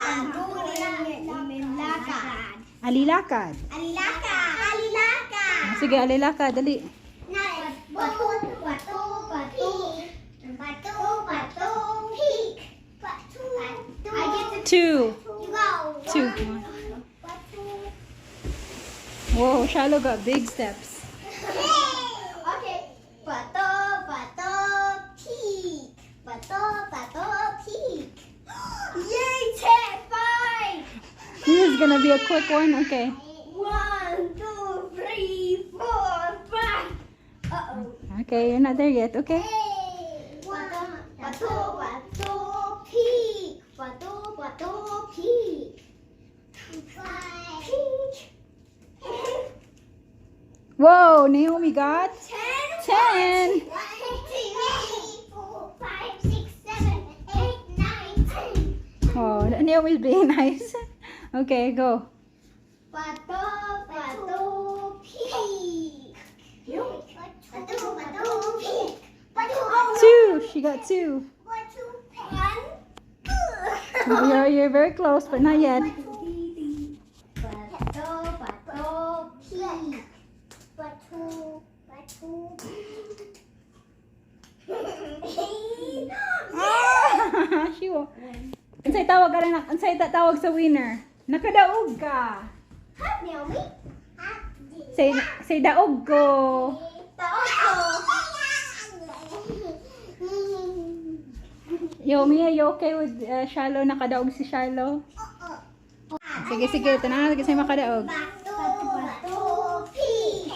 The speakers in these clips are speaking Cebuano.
Alilakad. Alilakad. Alilakad. Alilakad. Sige, alilakad. Dali. Bato, bato, bato. Bato, bato, peak. Bato. I get to Two. You go. Two. One. Bato. Whoa, Shiloh got big steps. Okay. Bato, bato, peak. Bato, bato, peak. Yay, 10, 5. This is gonna be a quick one. Okay. One, two, three, four, five. Uh-oh. Okay, you're not there yet. Okay. Bato, bato, bato, peak. Bato, bato, peak. Peak. Whoa, Naomi got 10. 10. 1, 2, 3, 4, 5, 6, 7, 8, 9, 10. Oh, Naomi's being nice. Okay, go. Bato, bato, peak. Bato, bato, peak. Bato, Two. She got two. Bato, 1. You're very close, but not yet. Bato, bato, peak. Bato, bato. Ah, she won't. Unsay tawag ka na? Unsay tawag sa winner? Nakadaog ka. Hi, Naomi. Say daog ko. Daog ko. Yomi, are you okay with Shiloh? Nakadaog si Shiloh? Sige, sige. Tanaw kasi makadaog. Bato, bato, peak.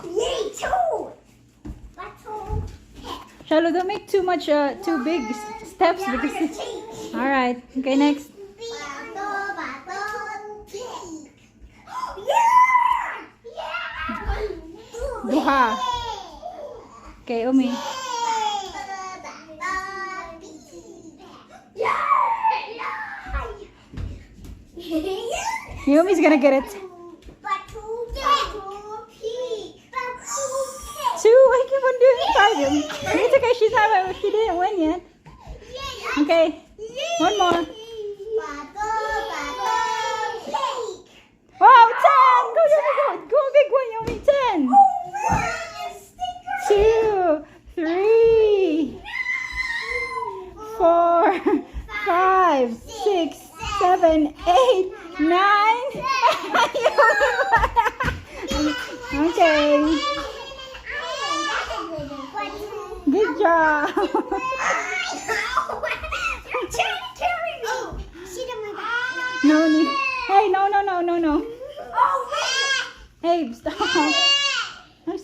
Yay, two. Bato, Shiloh, don't make too much, too big steps because. All right. Okay, next. Bato, bato, peak. Yeah! Yeah! Duha. Okay, Umi. Yeah! Yumi's gonna get it. Bato, bato, peak. Bato, Two. I keep on doing five. It's okay. She's not. She didn't win yet. Okay. One more. Bato, bato, peak. Wow, 10! Go, Yumi, go! Go, big one, Yumi, 10! Two, three, four, five, six, seven, eight, nine. Okay. Good job. You're trying to carry me. Sit on my back. No, hey, no. Oh, wait. Hey, stop. I'm